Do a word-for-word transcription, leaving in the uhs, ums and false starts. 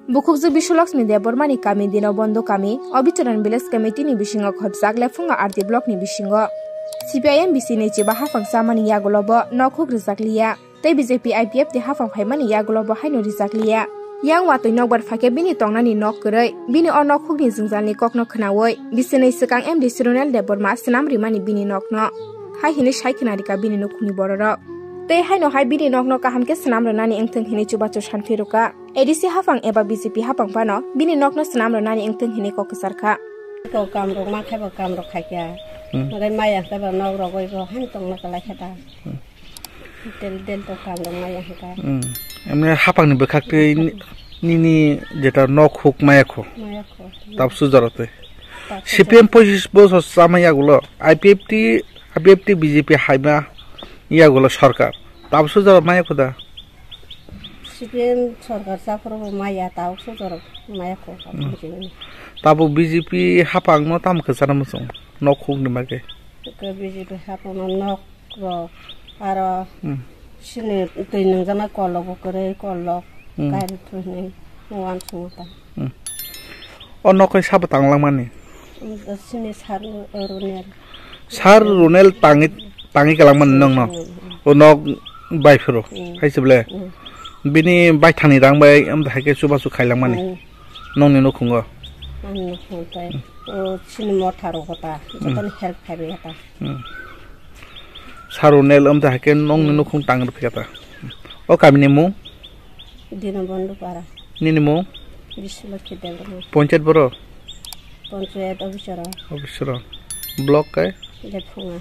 Bukhukjwk Biswalakshmi Debbarmani kami Dinobondo kami, Obicharan Village Committee ni bisingo khobjak Lephunga R D block ni bisingo C P I M B C ni chiba haphang chamani yagulo bo nok huk rijak liya. Tei B J P I P F ni haphang phaimani yagulo bo haino rijak liya. Yang watwi nokbar phaikhe bini tongnani nok kwrwi, bini o nok hukni jwngjalni kokno khwnawi, bisinwi swkang M D C Ronel Debbarma swnam rimani bini nokno. Hai hwnwi sai khwna rika bini nukhungni bororok. Tei haino hai bini nokno kaham khe swnam rwnani wngthwng hwnwi chubachu san phirukha. A D C haphang eba B J P haphang phano bini nokno swnam rwnani wngthwng hwnwi kok kwcharkha. Ko kam rok ma khe bo kam rok khai kha. Hmm. Hwnkhai maya khe bo nok rogwi bo han tongna kwlai khe ta. Hmm. Del del to kam rok maya khe ta. Hmm. Emne haphang ni bwkhak twi ni-, nini jeta nok huk maya kho. Maya kho. Tabsu jora twi. Tabsu C P M jora. Pochis bosor sama yagulo I P F T, I P F T B J P haima yagulo sarkar. Tabsu jora maya kho da. C P M sarkar chaphuru bo maya, tabuk sujorok maya kho, hmm, tabuk jibini. Tabuk B J P haphangno tamo kwchana muchung, nok hukni bagwi? Ke B J P haphangno nok rok, aro, hmm, sini twi nwngjana kolok bo kwrwi, kolok, hmm, kairwi thwinwi, uansukma ta. Hmm. O nok hai sabo tanglangmani? Sini sar Ronel. Sar Ronel tangi, tangi kalangmani nokno? Hmm. O nok bai phuru, hmm, hai se ble? Hmm. Bini baithani rang bai, am, hai khe chubachu khailangmani? Hmm. Nokni nukhungo? Ang nukhung tai. O sini motha rok ta, hmm, jotoni help khai bai ta. Hmm. Sar Ronel, am, hai khe nokni, hmm, nukhung tang rw phi ta. O kamini mung? Dinobondo para. Nini mung? Biswalakshmi Debbarma. Panchayat boro? Panchayat officer o. Officer o. Block kai? Lephunga.